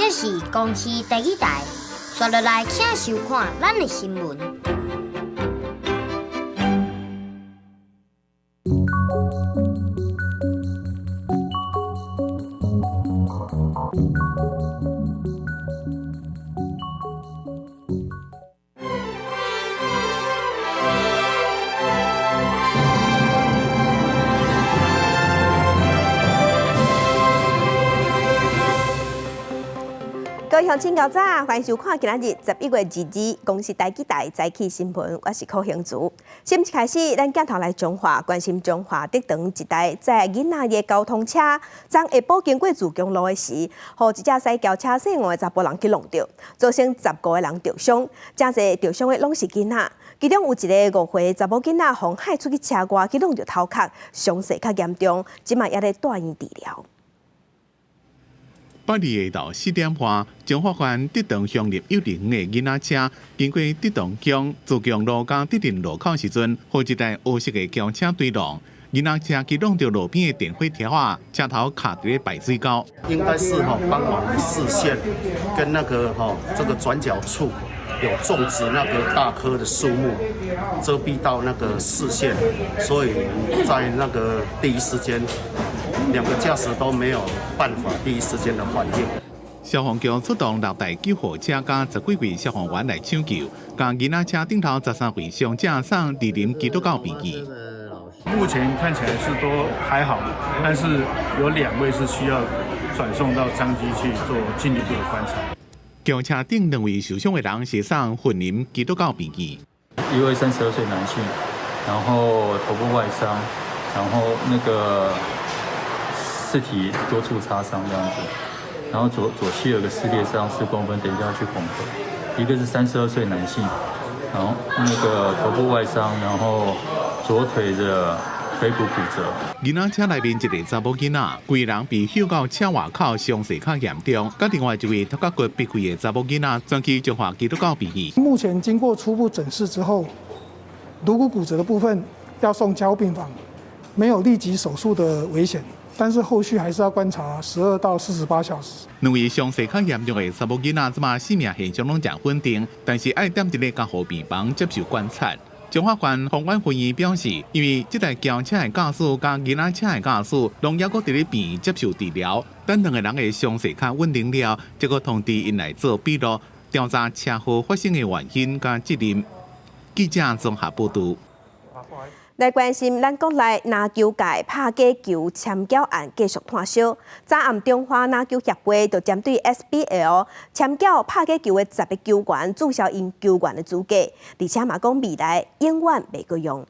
這是公視第二台，刷落來請收看咱的新聞。各位鄉親早早，歡迎收看今仔日11月22日公視台語台早起新聞，我是柯興竹。新聞一開始，咱鏡頭來彰化，關心彰化竹塘一台載囡仔的交通車，昨下晡經過自強路的時，予一隻駛轎車細五个查埔人去挵著，造成15個人著傷，誠濟著傷的攏是囡仔，其中有一个5歲查某囡仔，予載出去車外去挵著頭殼，傷勢較嚴重，這馬猶咧住院治療。拜二下晝4點半，彰化縣竹塘鄉立幼兒園的囡仔車經過竹塘鄉自強路佮竹林路口時陣，予一台烏色的轎車追撞，囡仔車去挵著路邊的電火柱仔，車頭卡佇咧排水溝。應該是吼傍晚的視線跟那個吼這個轉角處有種植那個大棵的樹木，遮蔽到那個視線，所以在那個第一時間，兩個駕駛都沒有辦法第一時間的反應。消防局出動6台救護車佮10幾位消防員來搶救，共囡仔車頂頭13位傷者送二林基督教病院。目前看起來是都還好，但是有2位是需要轉送到彰基去做進一步的觀察。轎車頂2位受傷的人是送雲林基督教病院。一位32歲男性，然後頭部外傷，然後那個四體多處擦傷這樣子，然後左膝有個撕裂傷4公分，等一下要去縫合。一個是32歲男性，然後那個頭部外傷，然後左腿的腓骨骨折。囡仔車內面一个查某囡仔，規人被抾到車外口，傷勢較嚴重。佮另外一位頭殼骨裂開的查某囡仔，轉去彰化基督教病院。目前經過初步診視之後，顱骨骨折的部分要送加護病房，沒有立即手術的危險。但是後續還是要觀察12到48小時。兩位傷勢較嚴重的查某囡仔，這馬生命現象攏誠穩定，但是愛踮佇咧加護病房接受觀察。彰化縣豐原分院表示，因為這台轎車的駕駛佮囡仔車的駕駛，攏猶閣佇咧病院接受治療，等兩個人的傷勢較穩定了，才閣通知𪜶來做筆錄，調查車禍發生的原因佮責任。記者綜合報導。來關心咱國內籃球界拍假球攕攪案繼續湠燒。昨暗中華籃球協會就針對 SBL 攕攪拍假球的10個球員註銷𪜶球員的資格，而且嘛講未來永遠袂閣用。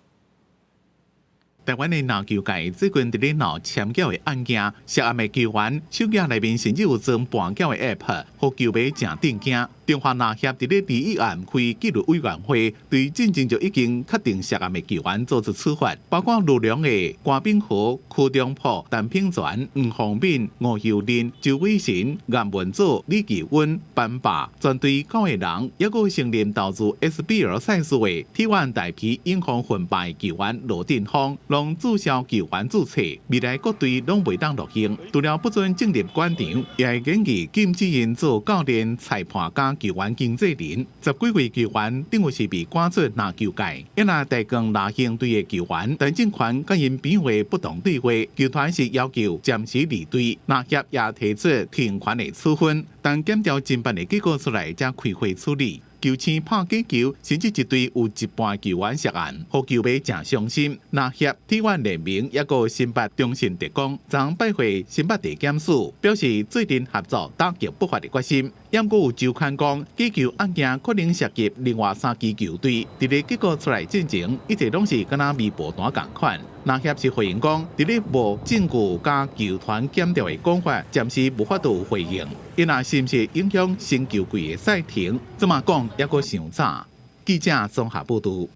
台灣的籃球界最近佇咧鬧攕攪的案件，涉案的球員手機內面甚至有裝盤繳的 App，予球迷誠震驚。中華籃協佇咧21暗開紀律委員會，對進前就已經確定涉案的球員做出處罰，包括呂良的郭炳豪、柯中甫、陳品全、黃宏敏、吳秀玲、周偉成、顏文祖、李繼溫、班霸，全隊9個人，猶閣承認投注 SBL 賽事的體院大皮永豐混敗球員羅振峰，攏註銷球員註冊，未來各隊攏袂當錄用。除了不准進入館場，也會建議禁止𪜶做教練、裁判佮球員經紀人。10幾位球員等於是被趕出籃球界。一若台鋼籃兄隊的球員陳正權佮𪜶朋友不當對話，球團是要求暫時離隊，籃協也提出停權的處分，等檢調偵辦的結果出來，才開會處理。球星拍假球，甚至一隊有一半球員涉案，予球迷誠傷心。籃協、體育聯盟抑閣新北中信特工，昨拜會新北地檢署，表示做陣合作打擊不法的決心。猶閣有周刊講，假球案件可能涉及另外3支球隊，佇咧結果出來進前，一切攏是敢若微波彈仝款。籃協是回應講，佇咧無證據佮球團檢調的講法，暫時無法度回應。伊若是毋是影響新球季的賽程，這馬講猶閣尚早。記者綜合報導。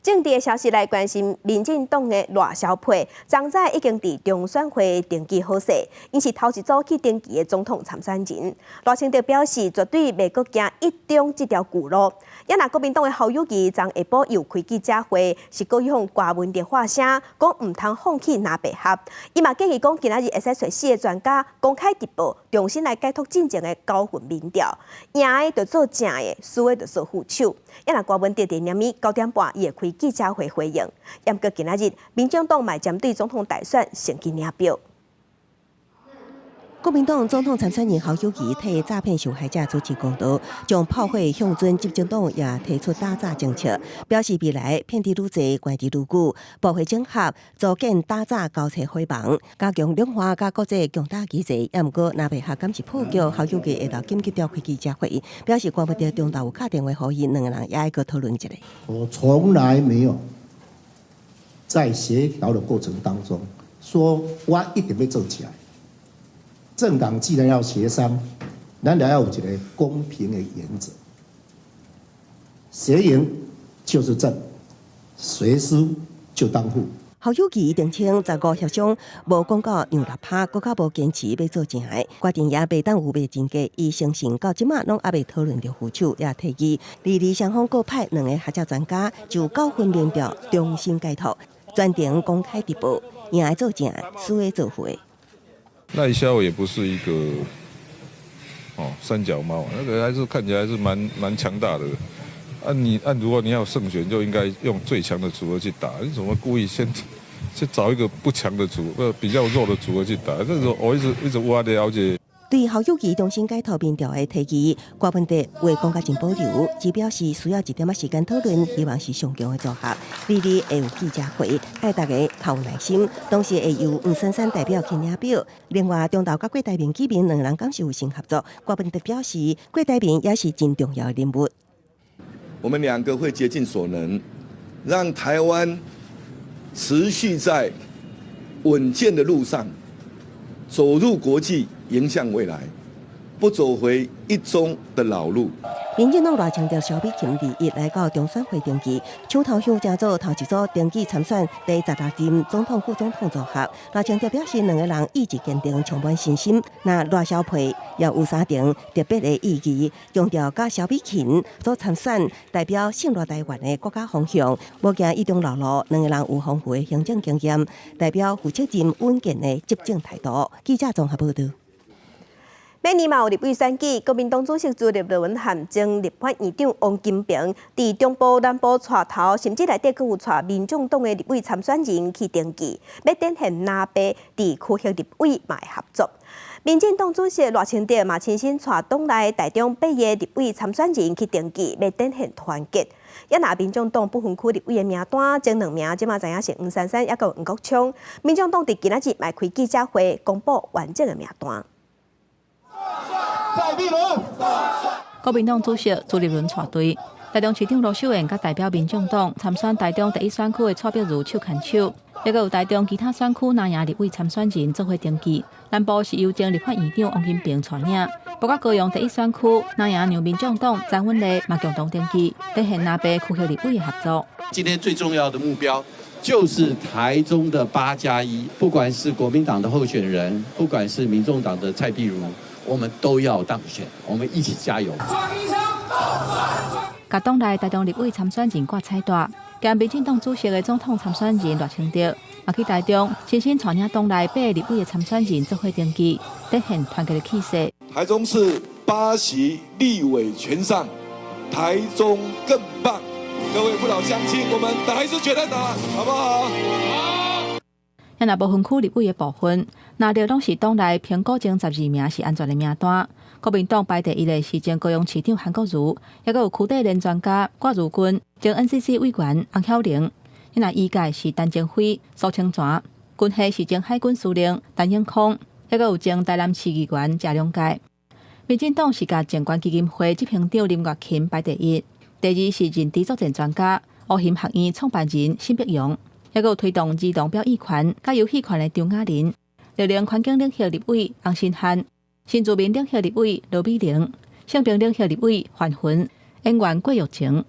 政治的消息來關心，民進黨的賴蕭配，昨早已經佇中選會登記好勢，𪜶是頭一組去登記的總統參選人。賴清德表示，絕對袂閣行一中這條舊路。也若國民黨的侯友宜，昨下晡又開記者會，是閣予柯文哲發聲，講毋通放棄藍白合。伊嘛建議講，今仔日會使揣四个專家公開直播，重新來解讀進前的九份民調，贏的就做正的，輸的就做副手。也若柯文哲佇暝9點半，伊會開記者會回應。毋過今仔日，民進黨嘛針對總統大選先去領票。國民黨總統參選人侯友宜替詐騙受害者主持公道，將炮火向準執政黨也提出打詐政策，表示未來騙子愈濟，關佇愈久，部會整合，組建打詐交叉火網，加強兩岸佮國際強打機制。也毋過，藍白合敢是破局，侯友宜下晝緊急召開記者會，表示柯文哲中晝有敲電話予伊，兩个人也愛閣討論一下。我從來沒有在協調的過程當中，說我一定欲做起來。政黨既然要協商，咱就要有一個公平的原則，誰贏就是正，誰輸就當副。侯友宜澄清，15協商無講到讓六趴，閣較無堅持欲做正的，決定也袂當有袂真假。伊相信到這馬攏猶未討論著副手，也提議離離雙方各派兩个學者專家就九份民調重新解讀，全程公開直播，贏的做正，輸的做副的。賴蕭也不是一個哦三腳貓，那個還是看起來是蠻強大的。啊你啊，如果你要勝選，就應該用最強的組合去打。你怎麼故意先去找一個不強的組合，比較弱的組合去打？這種我一直一直無法了解。對侯友宜重新解讀民調的提議，柯文哲話講甲真保留，只表示需要一點仔時間討論，希望是上強的組合。明日會有記者會，愛大家較有耐心。同時會由黃珊珊代表去領表。另外，中投佮郭台銘見面，兩人敢是有新合作。柯文哲表示，郭台銘也是真重要的人物。我們兩個會竭盡所能，讓台灣持續在穩健的路上走入國際，迎向未來，不走回一中的老路。民進黨賴清德、蕭美琴21來到中選會登記，搶頭香成做頭一組登記參選第十六任總統副總統組合。賴清德表示，兩个人意志堅定，充滿信心。那賴蕭配也有三重特別的意義，強調佮蕭美琴做參選，代表勝賴台灣的國家方向，無驚一中老路。兩个人有豐富的行政經驗，代表負責任穩健的執政態度。記者綜合報導。明年嘛有立委選舉，國民黨主席朱立倫和前立法院長王金平，佇中部、南部帶頭，甚至內底閣有帶民眾黨的立委參選人去登記，欲展現藍白佇區域立委嘛會合作。民進黨主席賴清德嘛親身帶黨內台中八个立委參選人去登記，欲展現團結。也若民眾黨不分區立委的名單，前兩名這馬知影是黃珊珊，抑閣有黃國昌。民眾黨佇今仔日嘛開記者會，公布完整的名單。國民黨主席朱立倫帶隊，台中市長盧秀燕佮代表民眾黨參選台中第一選區的蔡碧如手牽手，抑閣有台中其他選區藍營立委參選人做伙登記。南部是由前立法院長王金平帶領，包括高雄第一選區藍營讓民眾黨詹文麗嘛共同登記，展現藍白區域立委的合作。今天最重要的目標就是台中的8+1，不管是國民黨的候選人，不管是民眾黨的蔡壁如，我們都要當選，我們一起加油。共黨內台中立委參選人掛彩帶，兼民進黨主席的總統參選人賴清德，嘛去台中親身帶領黨內八个立委的參選人做伙登記，展現團結的氣勢。台中市8席立委全上，台中更棒！各位父老鄉親，我們打一支全壘打，好不好？也若無分區立委的部分，藍綠攏是黨內評估前12名是安全的名單。國民黨排第一的是前高雄市長韓國瑜，抑閣有區塊鏈專家郭如君、前 NCC 委員洪曉玲。若醫界是陳清輝、蘇清泉，軍系是前海軍司令陳永康，抑閣有前台南市議員謝龍介。民進黨是共政權基金會執行長林月琴排第一，第二是認知作戰專家烏熊學院創辦人沈伯洋。抑閣有推動兒童表演權、佮遊戲權的張雅麟，綠能環境領域立委洪申翰，新住民領域立委羅美玲，性平領域立委范雲，演員郭玉晴。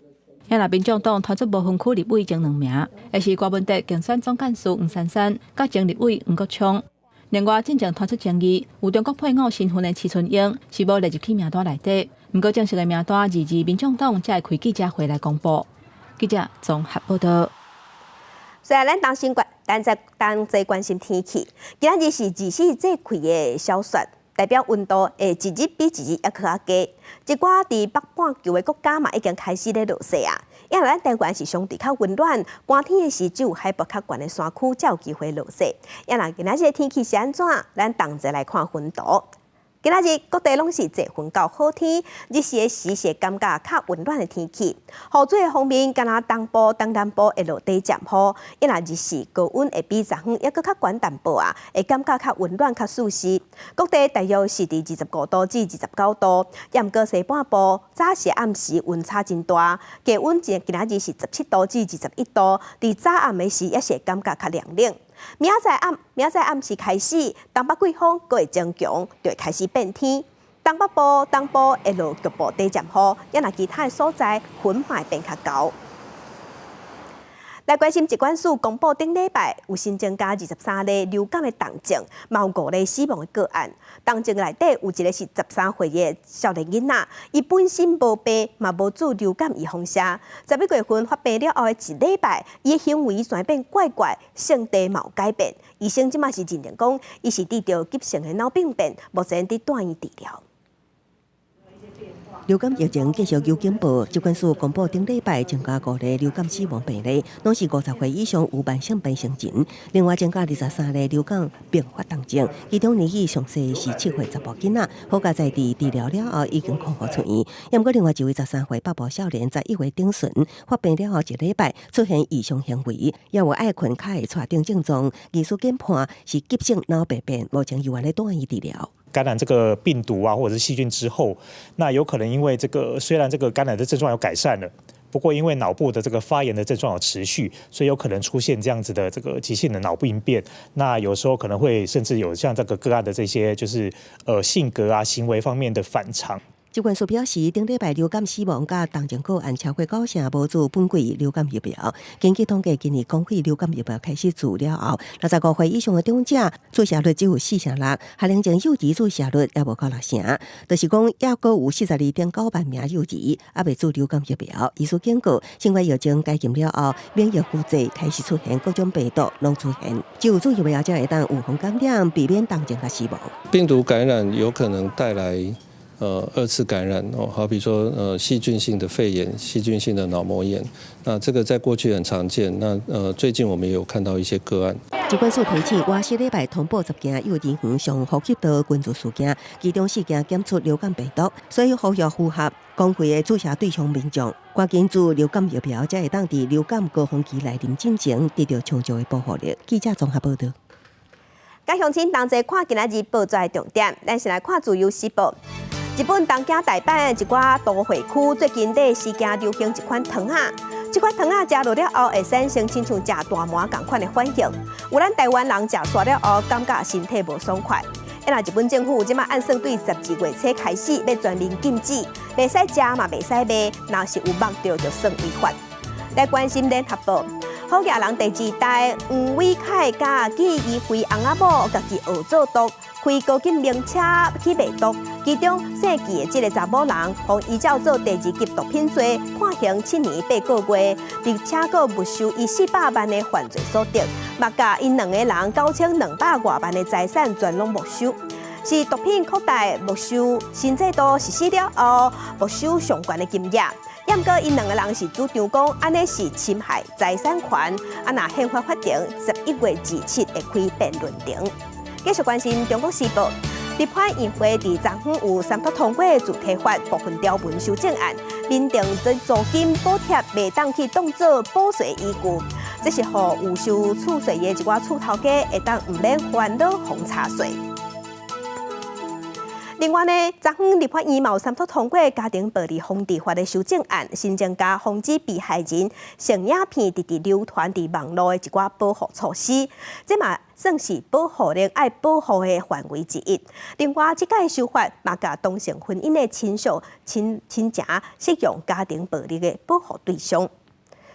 若民眾黨團出無分區立委前兩名，會是柯文哲競選總幹事黃珊珊，佮前立委黃國昌。另外，進前傳出爭議，有中國配偶身份的徐春英是無列入去名單內底。毋過正式的名單，22民眾黨才會開記者會來公布。記者綜合報道。雖然咱當心關，但在當在關心天氣，今仔日是二十四節氣的小雪，代表溫度會一日比一日猶閣較低。一寡佇北半球的國家嘛，已經開始咧落雪啊。因為咱台灣是相對較溫暖，寒天的時只有海拔較懸的山區才有機會落雪。啊若今仔日的天氣是按怎？咱同齊來看雲圖。今仔日各地攏是濟雲到好天，日時的時是感覺較溫暖的天氣。雨水的方面，敢若東部、東南部會落短暫雨，伊若日時高溫會比昨昏猶閣較懸淡薄啊，會感覺較溫暖、較舒適。各地大約是佇25度至29度，也毋過西半部早時暗時溫差真大，低溫今仔日是17度至21度，佇早暗的時也是會感覺較涼冷。明仔載暗時開始，東北季風閣會增強，就會開始變天。東北部、東部會落局部短暫雨，也若其他的所在雲嘛會變較厚。來關心疾管署公布頂禮拜有新增加23例流感的重症，嘛有5例死亡的個案。重症內底有一個是13歲的少年囡仔，伊本身無病，嘛無注流感預防射。11月份發病了後的一禮拜，伊的行為轉變怪怪，性地嘛有改變。醫生這馬是認定講，伊是得著急性的腦病變，目前佇住院治療。流感疫情繼續有警報，疾管署公布頂禮拜增加5例流感死亡病例，攏是50歲以上有慢性病成人。另外增加23例流感併發重症，其中年紀上細是7歲查埔囡仔，好佳哉佇治療了後已經康復出院。毋過另外一位13歲北部少年11月頂旬發病了後一禮拜出現異常行為，也有愛睏、跤會掣等症狀，醫師研判是急性腦病變，目前猶原咧住院治療。感染這個病毒啊，或者是細菌之後，那有可能因為這個雖然這個感染的症狀有改善了，不過因為腦部的這個發炎的症狀有持續，所以有可能出現這樣子的這個急性的腦病變。那有時候可能會甚至有像這個個案的這些，就是性格啊、行為方面的反常。疾管署表示，頂禮拜流感死亡佮重症個案超過九成無注本季流感疫苗。根據統計，今年公費流感疫苗開始注了後，65歲以上的長者注射率只有4.6%，學齡前幼兒注射率也無到6成，就是講猶閣有42.9萬名幼兒猶未注流感疫苗。醫師警告，新冠疫情解禁了後，免疫複製開始出現各種病毒攏出現，只有注疫苗才會當預防感染，避免重症佮死亡。病毒感染有可能帶來二次感染哦，好比說細菌性的肺炎、細菌性的腦膜炎，那這個在過去很常見。那最近我們也有看到一些個案。疾管署提醒，外這禮拜通報10件幼兒園上呼吸道群聚事件，其中4件檢出流感病毒，所以呼籲符合公費的注射對象民眾，趕緊注流感疫苗，才會當佇流感高峰期來臨進前得到充足的保護力。記者綜合報道。佮鄉親同齊看今仔日報紙的重點，咱先來看《自由時報》。日本東京、大阪一寡都會區最近咧時間流行一款糖仔，這款糖仔食落了後會產生親像食大麻仝款的反應。有咱台灣人食煞了後，感覺身體無爽快。啊，日本政府這馬按算對12月初開始欲全面禁止，袂使食嘛，袂使賣，若是有目著就算違法。來關心聯合報，好額人第二代黃偉凱佮紀怡輝翁仔某，家己學做毒，開高級名車去賣毒，其中姓紀的這个查某人，予依照做第二級毒品罪判刑7年8個月，而且閣沒收伊400萬的犯罪所得，嘛共𪜶兩個人9200外萬的財產全攏沒收，是毒品擴大沒收新制度實施了後沒收上懸的金額。毋過，𪜶兩個人是主張講，按呢是侵害財產權。啊，若憲法法庭11月27會開辯論庭。繼續關心中國時報，立法院會佇昨昏有三讀通過住宅法部分條文修正案，明定這租金補貼袂當去當做補稅依據，這是予有收厝稅的一寡厝頭家會當毋免煩惱予查稅。另外呢，昨昏立法院嘛有三讀通過家庭暴力防治法的修正案，新增加防止被害人性影片直直流傳佇網路的一寡保護措施，這嘛算是保護令愛保護的範圍之一。另外，這屆修法嘛共同性婚姻的親屬親親情適用家庭暴力的保護對象。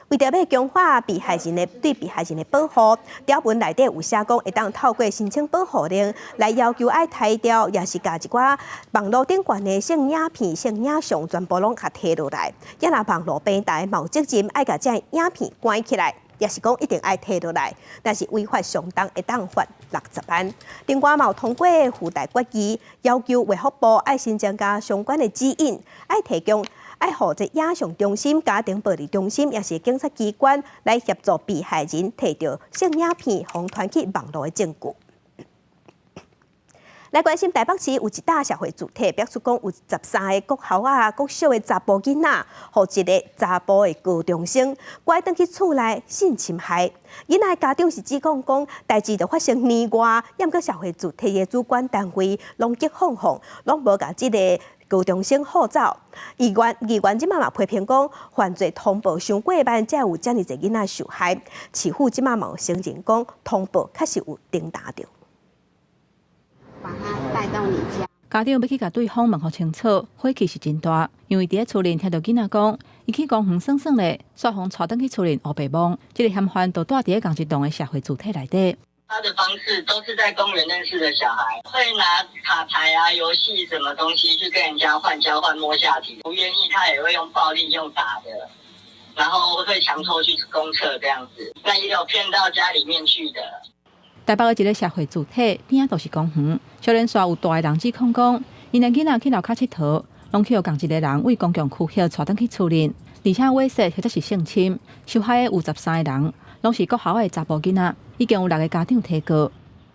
為著欲強化被害人的對被害人的保護，條文內底有寫講，會當透過申請保護令來要求愛刣掉，抑是共一寡網路頂懸的性影片、性影像全部攏共提落來。抑若網路平台嘛有責任愛共這影片關起來，抑是講一定愛提落來，若是違法相當會當罰60萬。另外嘛有通過附帶決議，要求衛福部愛新增加相關的指引，愛提供。愛予這影像中心、家庭暴力中心，抑是警察機關來協助被害人提著性影片，予傳去網路的證據。來關心台北市有一搭社會團體表示講，有13個國校啊、國小的查埔囡仔，予一个查埔的高中生拐轉去厝內性侵害。囡仔家長是指控講，代誌就發生年外，毋過社會團體的主管單位攏激放放，攏無共這个高中生唬走。議員這馬嘛批評講，犯罪通報傷過慢，才有遮爾濟囡仔受害。市府這馬嘛有承認講，通報確實有重擔著。把他帶到你家。家長欲去共對方問予清楚，火氣是真大，因為佇咧厝裡聽著囡仔講，伊去公園耍耍咧，煞予帶轉去厝裡烏白摸。這个嫌犯就蹛佇咧仝一棟的社會團體內底。他的方式都是在公園認識的小孩，會拿卡牌啊、遊戲什麼東西去跟人家換交換摸下體，不願意他也會用暴力用打的，然後會強拖去公廁這樣子，那也有騙到家裡面去的。台北的一个社會團體邊仔就是公園，小連煞有大个人指控講，𪜶的囡仔去樓跤𨑨迌，攏去予仝一个人為公共區域帶轉去厝裡，而且猥褻或者是性侵，受害的有13個人，攏是國校的查埔囡仔，已經有六个家長提告。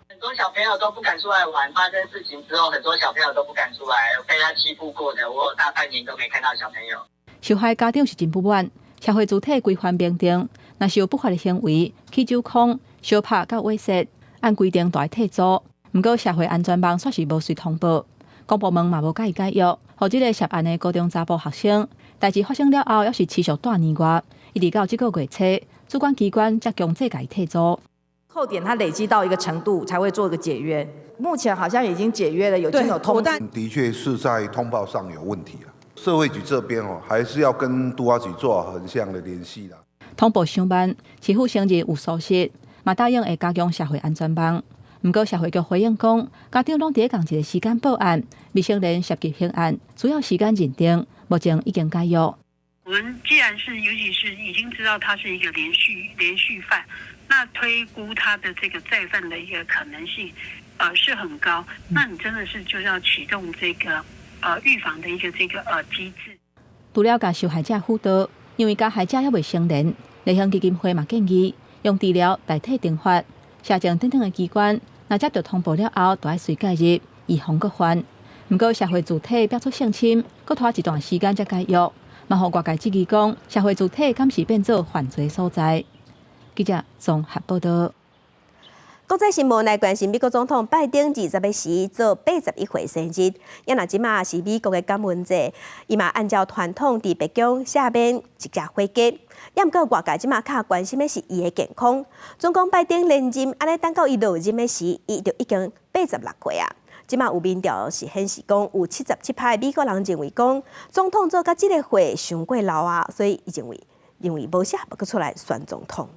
很多小朋友都不敢出來玩，發生事情之後，很多小朋友都不敢出來，被他欺負過的，我有大半年都沒看到小朋友。受害家長是真不滿，社會團體規範明定，若是有不法的行為，起酒空、相拍佮猥褻，按規定著愛退租。毋過社會安全網煞是無隨通報，公部門嘛無共伊解約，予這个涉案的高中查埔學生，代誌發生了後，猶是持續蹛年外，一直到這個月初，主管機關才強制共伊退租。扣點它累積到一個程度，才會做一個解約。目前好像已經解約了，有經有通知。的確是在通報上有問題了。社會局這邊哦，還是要跟都發局做好橫向的聯繫啦。通報傷慢，市府承認有疏失，嘛答應會加強社會安全網。毋過社會局回應講，家長攏佇咧仝一个時間報案，未成年涉及刑案，需要時間認定，目前已經解約。我們既然是，尤其是已經知道他是一個連續犯，那推估他的這個再犯的一個可能性，是很高。那你真的是就要啟動這個預防的一個這個機制。除了共受害者輔導，因為加害者猶未成年，勵馨基金會嘛建議用治療代替懲罰。社政等等的機關，若接著通報了後，就愛隨介入，預防閣犯。毋過社會團體表出性侵，閣拖一段時間才解約，嘛予外界質疑講，社會團體敢是變做犯罪所在？記者綜合報導。國際新聞來關心，美國總統拜登20日時做81歲生日，抑若這馬是美國的感恩節，伊嘛按照傳統佇白宮赦免一隻火雞。抑毋過外界這馬較關心的是伊的健康。總講拜登連任，按呢等到伊落任的時，伊就已經86歲啊。這馬有民調是顯示講，有77%美國人認為講，總統做到這个歲傷過老啊，所以伊認為無適合閣出來選總統。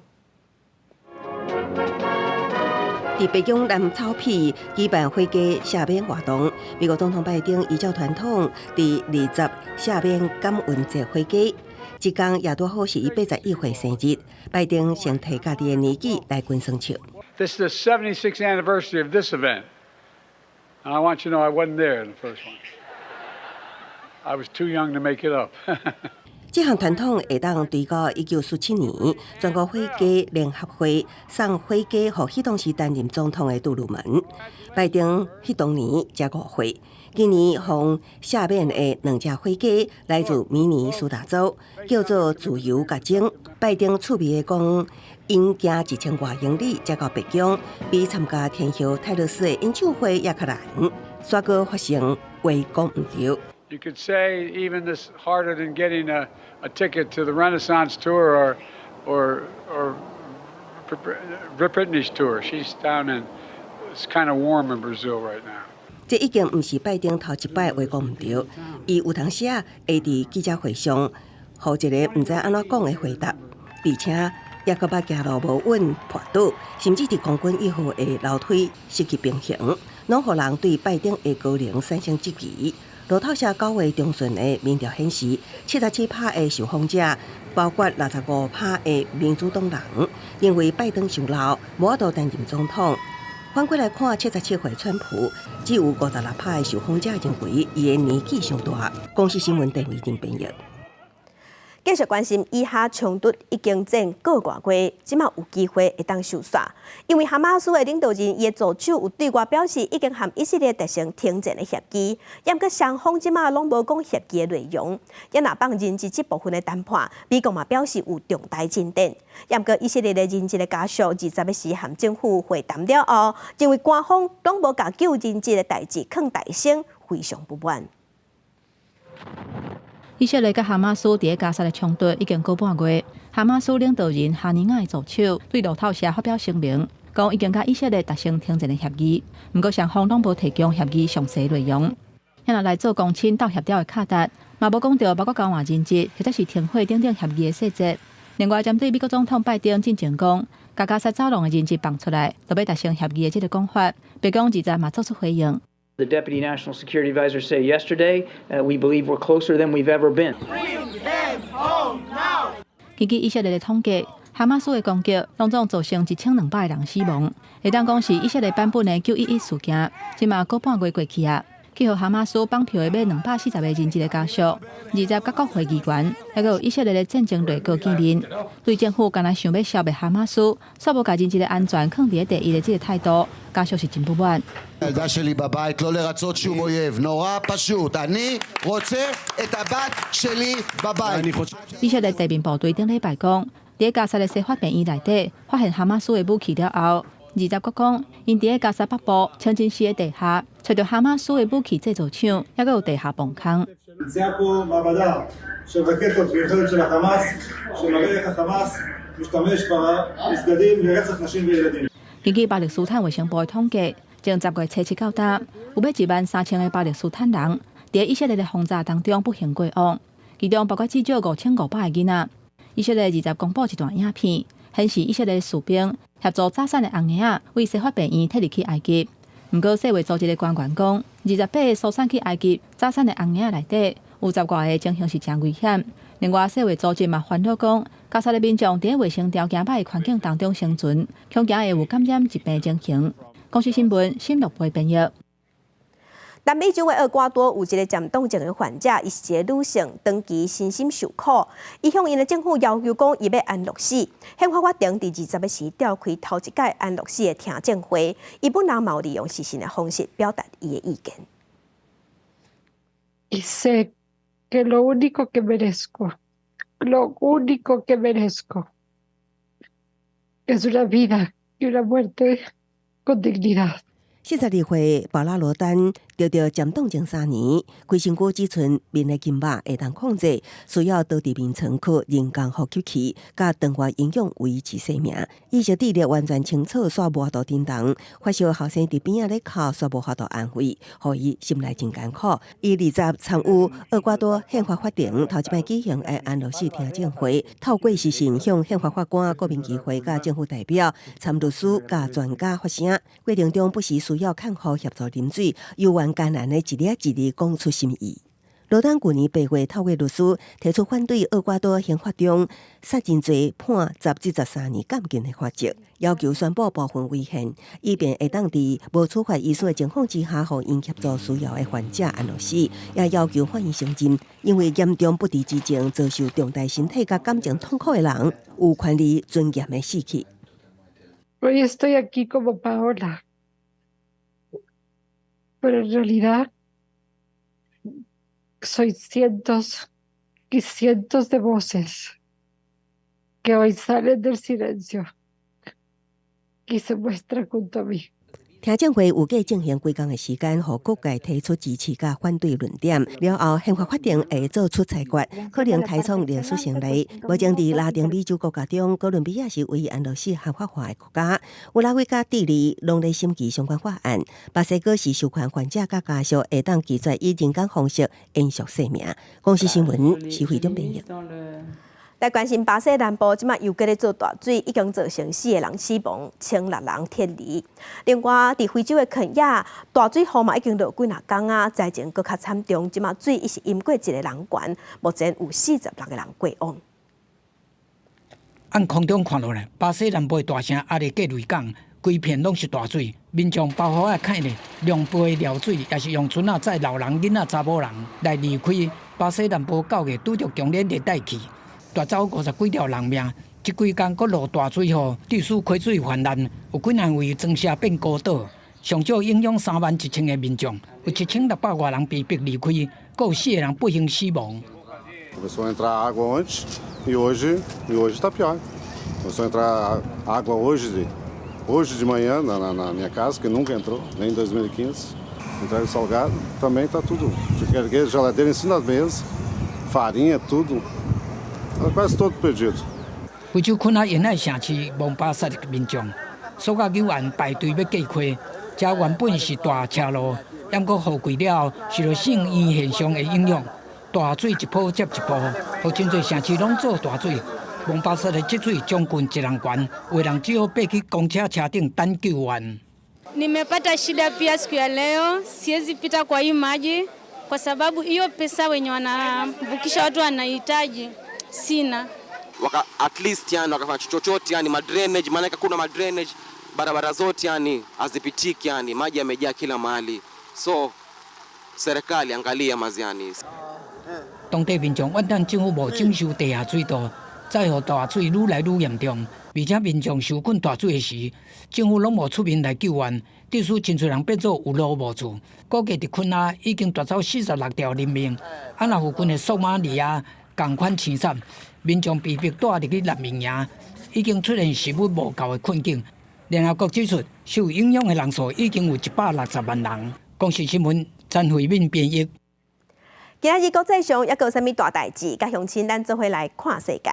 佇白宮南草坪舉辦火雞赦免活動，美國總統拜登依照傳統，佇20赦免感恩節火雞。這工也拄好是伊81歲生日，拜登先提家己的年紀來關算笑。 This is the 76th anniversary of this event. And I want you to know I wasn't there in the first one. I was too young to make it up. 這項傳統會當追到1947年，全國火雞聯合會送火雞予彼當時擔任總統的杜魯門。拜登彼當年才5歲，今年予赦免的兩隻火雞來自明尼蘇達州，叫做自由佮精。拜登趣味的講，𪜶行1000外英里才到白宮，比參加天后泰勒絲的演唱會猶較難。煞閣發生話講毋著。 You could say even this harder than getting a ticket to the Renaissance tour or Britney's tour. She's down in, it's kind of warm in Brazil right now. 這已經毋是拜登頭一擺話講毋著，伊有當時啊會佇記者會上，予一个毋知按怎講的回答，而且猶閣捌行路無穩跋倒，甚至佇空軍一號的樓梯失去平衡，攏予人對拜登的高齡產生質疑。路透社9月中旬的民調顯示，77趴的受訪者，包括65趴的民主黨人，認為拜登傷老，無法度擔任總統。反過來看，77歲川普，只有56趴的受訪者認為伊的年紀傷大。公視新聞鄭偉玲編譯。繼續關心以哈衝突已經戰個外月，這馬有機會會當收煞。因為哈馬斯的領導人伊的助手有對外表示，已經和以色列達成停戰的協議，毋過雙方這馬攏無講協議的內容。也若放人質這部分的談判，美國嘛表示有重大進展。毋過以色列的人質的家屬20日時和政府會談了後，認為官方攏無共救人質的代誌囥大先，非常不滿。以色列佮哈馬斯佇加薩的衝突已經過半月，哈馬斯領導人哈尼亞的助手對路透社發表聲明，講已經佮以色列達成停戰的協議，毋過雙方攏無提供協議詳細內容。遐若來做公親鬥協調的卡達，嘛無講著包括交換人質或者是停火等等協議的細節。另外，針對美國總統拜登進前講，共加薩走廊的人質放出來，就欲達成協議的這個講法，白宮20嘛做出回應。 The Deputy National Security Advisor say yesterday, we believe we're closer than we've ever been. 根據以色列的統計，哈馬斯的攻擊攏總造成1200個人死亡，會當講是以色列版本的911事件。這馬過半月過去啊，去予哈馬斯綁票的欲240個人質的家屬，20佮國會議員，猶閣有以色列的戰爭內閣見面，對政府干焦想欲消滅哈馬斯，煞無共人質的安全囥佇第一的這個態度，家屬是真不滿。 הילדה שלי בבית, לא לרצות שום אויב, נורא פשוט. אני רוצה את הבת שלי בבית. 以色列地面部隊頂禮拜講，佇加薩的西法病院內底發現哈馬斯的武器了後，20閣講，𪜶佇加薩北部清真寺的地下，揣著哈馬斯的武器製造廠，猶閣有地下磅空。 נמצאה פה מעבדה של רקטות ויכולת של החמאס, שמראה איך החמאס משתמש במסגדים לרצח נשים וילדים. 根據巴勒斯坦衛生部的統計，從10月初7到今，有欲1萬3千个巴勒斯坦人佇以色列的轟炸當中不幸過往，其中包括至少5500个囡仔。以色列20公布一段影片，顯示以色列士兵協助走散的紅嬰仔為西法病院提入去埃及。毋過世衛組織的官員講，28个疏散去埃及走散的紅嬰仔內底，有十外个情形是誠危險。另外，世衛組織嘛煩惱講，加薩的民眾佇衛生條件歹的環境當中生存，恐驚會有感染疾病情形。公視新聞新樂貝編譯。南美洲的厄瓜多有一個漸凍症的患者，伊是一个女性，長期身心受苦。伊向𪜶的政府要求講，伊欲安樂死。憲法法庭佇20日時召開頭一屆安樂死的聽證會，伊本人嘛有利用視訊的方式表達伊的意見。 Y sé que lo único que merezco, lo único que merezco, es una vida y una muerte con dignidad. 42歲保拉羅丹得著漸凍症3年，規身軀只賰面的筋肉會當控制，需要倒佇眠床靠人工呼吸器，佮腸外營養維持生命。意識智力完全清楚，煞無法度振動。發燒後生佇邊仔咧哭，煞無法度安慰，予伊心內真艱苦。伊20參與厄瓜多憲法法庭頭一擺舉行的安樂死聽證會，透過視訊向憲法法官、國民議會佮政府代表、參律師佮專家發聲。過程中不時需要看護協助啉水，猶原艱難的一粒一字講出心意。羅丹舊年8月透過律師提出反對厄瓜多刑法中殺人罪判10至13年監禁的法則，要求宣布部分違憲，以便會當佇無處罰醫師的情況之下，予𪜶協助需要的患者安樂死，也要求法院承認，因為嚴重不治之症遭受重大身體佮感情痛苦的人，有權利尊嚴的死去。 Hoy estoy aquí como Paola, pero en realidad soy cientos y cientos de voces que hoy salen del silencio y se muestran junto a mí. 聽證會預計進行幾工的時間，予各界提出支持佮反對論點。了後，憲法法庭會做出裁決，可能開創歷史先例。目前佇拉丁美洲國家中，哥倫比亞是唯一安樂死合法化的國家。烏拉圭佮智利攏咧審議相關法案。墨西哥是授權患者佮家屬會當拒絕以人工方式延續生命。公視新聞，徐慧中編譯。來關心巴西南部，這馬又閣咧做大水，已經造成四個人死亡，1600人撤離。另外，佇非洲的肯亞，大水雨嘛已經落幾若工啊，災情閣較慘重，這馬水已是淹過一个人懸，目前有46個人過往。按空中看落來，巴西南部的大城阿里格雷港，規片攏是大水，民眾包袱仔看咧，量杯尿水，也是用船仔載老人、囡仔、查某人來離開。巴西南部9月拄著強烈熱帶氣。奪走50幾條人命，這幾工閣落大水雨，致使溪水泛濫，有幾若位莊舍變孤島，上少影響31,000个民眾，有7600外人被迫離開，閣有四個人不幸死亡。 Começou a entrar água ontem e hoje está pior. Começou a entrar água hoje de manhã na minha casa, que nunca entrou, nem em 2015. Entrega salgado, também está tudo. Tive que erguer geladeira em cima da mesa, farinha, tudo. Quase todo perdido. 非洲肯亞沿海城市蒙巴薩的民眾，所有議員排隊欲過溪，這原本是大斜路，毋過雨季了後，受著聖嬰現象的影響，大水一波接一波，予真濟城市攏做大水。蒙巴薩的積水將近一人懸，有人只好爬去公車車頂等救援。 Nimepata shida pia siku ya leo, siwezi pita kwa hii maji kwa sababu hiyo pesa wenye wanavukisha watu wanahitaji sina. Waka, at least yani wakafanya chochote yani ma drainage, maana kuna ma drainage barabara zote yani hazipitiki, yani maji yamejaa kila mahali, so serikali angalia maziani. 當地民眾怨嘆政府無整修地下水道，再予大水愈來愈嚴重，而且民眾受困大水的時，政府攏無出面來救援，致使真濟人變做有路無厝。估計佇肯亞已經奪走46條人命，啊，若附近的索馬里亞仝款淒慘，民眾被迫蹛入去難民營，已經出現食物無夠的困境。聯合國指出，受影響的人數已經有160萬人。公視新聞陳慧敏編譯。今仔日國際上猶閣有啥物大代誌？佮鄉親咱做伙來看世界。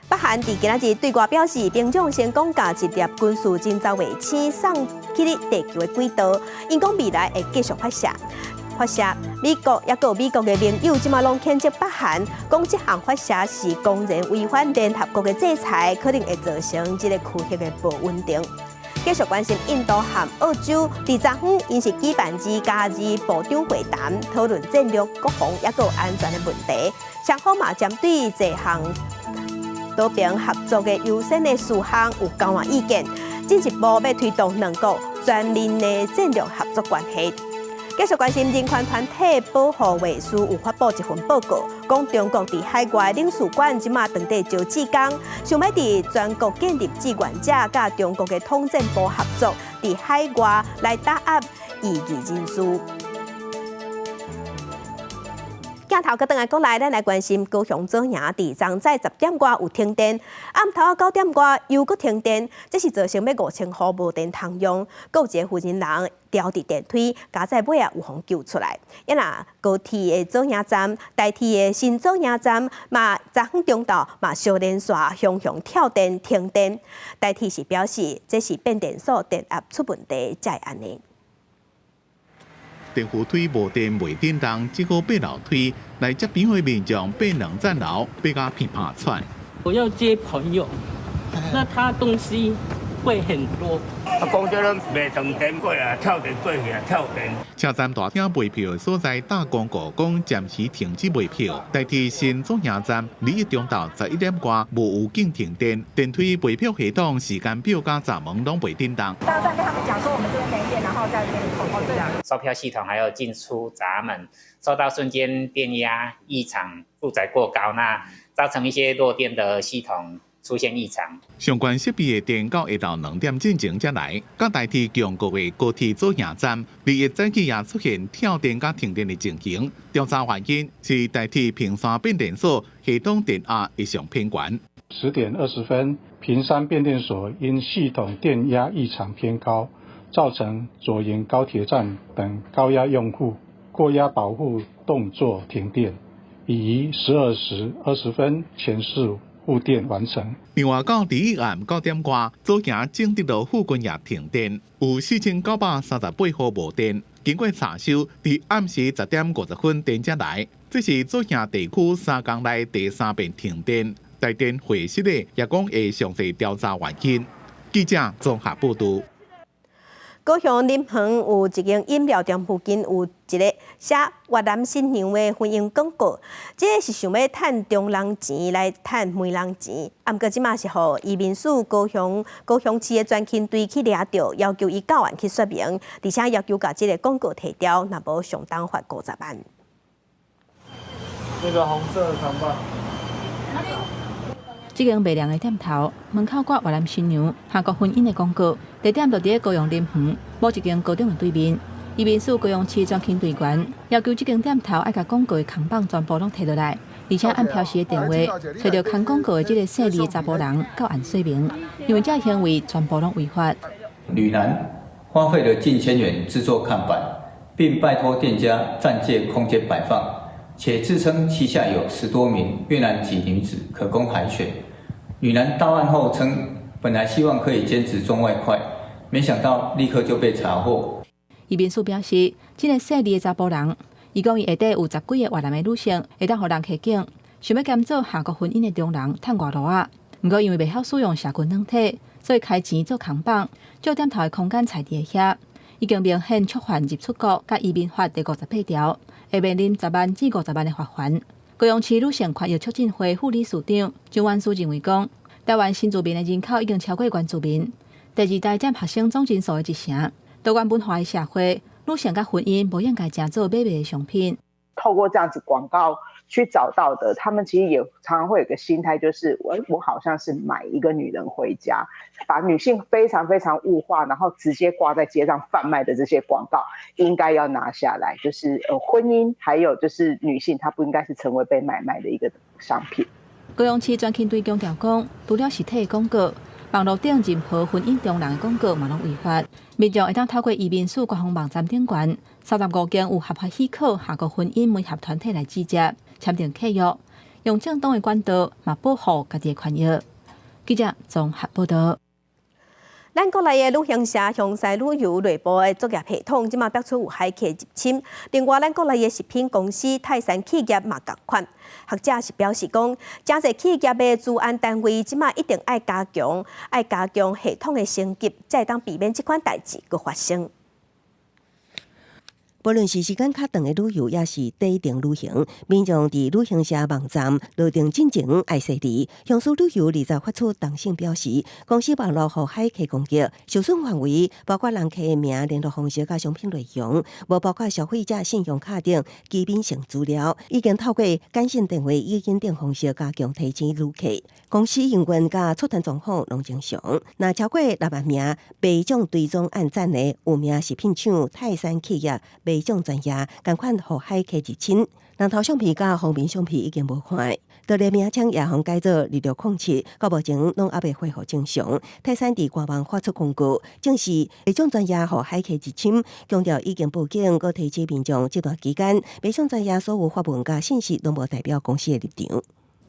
北韓佇今仔日對外表示，平壤成功共一粒軍事偵察衛星送去地球的軌道，𪜶講未來會繼續發射。發射，美國猶閣美國的盟友這馬攏譴責北韓，講這項發射是公然違反聯合國的制裁，可能會造成這个區域的無穩定。繼續關心印度和澳洲，佇昨昏𪜶是舉辦2+2部長會談，討論戰略、國防猶閣安全的問題。雙方嘛針對這項多邊合作的優先的事項有交換意見，進一步欲推動兩國全面的戰略合作關係。繼續關心人權團體保護衛士有發布一份報告，講中國佇海外領事館這馬當地招志工，想欲佇全國建立志願者佮中國的統戰部合作，佇海外來打壓異議人士。鏡頭閣轉來國內，咱來關心高雄左營佇昨早10點外有停電，暗頭9點外又閣停電，這是造成欲5000戶無電通用，閣有一个負責人牢佇電梯，佳哉尾仔有予救出來。啊若高鐵的左營站、台鐵的新左營站嘛，昨昏中晝嘛相連續雄雄跳電停電。台鐵是表示，這是變電所電壓出問題才會按呢。電扶梯無電袂振動，只好爬樓梯來接邊的民眾爬兩層樓，爬甲鼻拍喘。我要接朋友，那他東西會很多。啊，講這攏袂斷電過啊，跳電過去啊，跳電。車站大廳賣票的所在，搭廣告講暫時停止賣票。台鐵新左營站，禮一中晝11點外無預警停電，電梯賣票系統時間表佮閘門攏袂振動。到站跟他們講說，我們這邊沒電，然後再給你通知。售票系統還有進出閘門受到瞬間電壓異常負載過高，那造成一些弱電的系統出現異常。相關設備的電到下晝2點進前才來。佮台鐵強國的高鐵左營站，禮一早起也出現跳電佮停電的情形。調查發現是台鐵屏山變電所系統電壓異常偏懸。10點20分，屏山變電所因系統電壓異常偏高，造成左營高鐵站等高壓用戶過壓保護動作停電，已於12時20分全市復電完成。另外，到禮一暗9點外，左營正德路附近也停電，有4938戶無電。經過查修，佇暗時10點50分電才來。這是左營地區3工內第三遍停電。台電會室的也講會詳細調查原因。記者綜合報導。高雄林園有一間飲料店附近有一个寫越南新娘的婚姻廣告，這个是想欲趁中人錢來趁媒人錢，啊，毋過這馬是予移民署高雄高雄市的專勤隊去掠著，要求伊到案去說明，而且要求共這个廣告提掉，若無相當罰50萬。那個紅色的扛棒。這間賣涼的店頭門口掛越南新娘韓國婚姻的廣告，地點就佇咧高雄林園某一間高中的對面。移民署高雄市專勤隊員要求這間店頭愛共廣告的扛棒全部攏提落來，而且按標示的電話揣著扛廣告的這个姓李的查埔人到案說明，因為這个行為全部攏違法。呂男花費了近千元製作看板，並拜託店家暫借空間擺放，且自稱旗下有10多名越南籍女子可供海選。呂男到案後稱，本來希望可以兼職賺外快，沒想到立刻就被查獲。移民署表示，這个姓李的查埔人，伊講伊下底有十幾个越南的女性，會當予人提警，想欲兼做韓國婚姻的中人趁外路仔。毋過因為袂曉使用社群軟體，所以開錢做扛棒，借店頭的空間徛佇遐，已經明顯觸犯入出國佮移民法第58條，會面臨10萬至50萬的罰鍰。高雄市女性權益促進會副理事長張婉書認為講，台灣新住民的人口已經超過原住民，第二代佔學生總人數的一成。多元文化的社會，女性佮婚姻無應該成做買賣的商品。透過這樣子廣告去找到的，他們其實也常常會有個心態，就是我好像是買一個女人回家，把女性非常非常物化，然後直接掛在街上販賣的這些廣告，應該要拿下來。就是婚姻還有就是女性，她不應該是成為被買賣的一個商品。高雄市專勤隊強調講，除了實體廣告，網路頂任何婚姻中人的廣告嘛攏違法。民眾會當透過移民署官方網站頂懸，35間有合法許可韓國婚姻媒合團體來指接簽訂契約，用正當的管道嘛保護家己的權益。記者綜合報導。咱國內的旅行社香西旅遊內部的作業系統，這馬爆出有駭客入侵。另外，咱國內的食品公司泰山企業嘛仝款。學者是表示講，誠濟企業的資安單位這馬一定愛加強，愛加強系統的升級，才會當避免這款代誌閣發生。無論是時間較長的旅遊，抑是短程旅行，民眾佇旅行社網站落訂進前愛細膩。雄獅旅遊20發出重訊表示，公司網路予駭客攻擊，受損範圍包括人客的名、聯絡方式佮商品內容，無包括消費者信用卡等機敏性資料。已經透過簡訊、電話、語音等方式加強提醒旅客。公司營運佮出團狀況攏正常。若超過6萬名賣獎追蹤按讚的有名食品廠泰山企業賣獎專頁，仝款予駭客入侵，人頭相片佮封面相片已經無看。獨立名稱也予改做2607，到目前攏猶未恢復正常。泰山佇官網發出公告，證實賣獎專頁予駭客入侵，強調已經報警，閣提醒民眾這段期間賣獎專頁所有發文佮信息攏無代表公司的立場。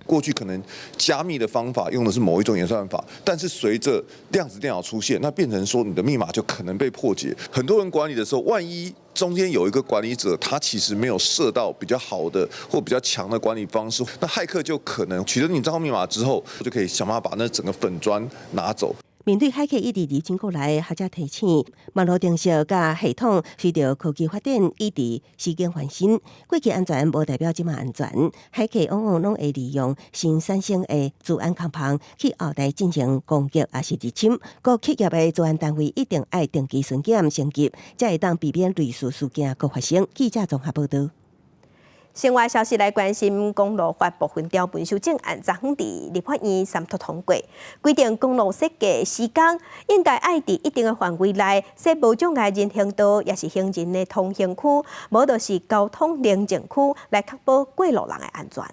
過去可能加密的方法用的是某一種演算法，但是隨着量子電腦出現，那變成說你的密碼就可能被破解。很多人管理的時候，萬一中間有一個管理者，他其實沒有設到比較好的或比較強的管理方式，那駭客就可能取得你帳號密碼之後，就可以想辦法把那整個粉專拿走。面對駭客一直入侵國內，學者提醒，網路程式佮系統隨著科技發展，一直時間翻新。過去安全無代表這馬安全，駭客往往攏會利用新產生的資安空縫去後台進行攻擊，抑是入侵。各企業的資安單位一定愛定期巡檢升級，才會當避免類似事件閣發生。記者綜合報導。新聞消息來關心，公路法部分條文修正案，昨昏佇立法院三讀通過，規定公路設計施工應該愛佇一定的範圍內設無障礙人行道，抑是行人的通行區，無就是交通寧靜區，來確保過路人的安全。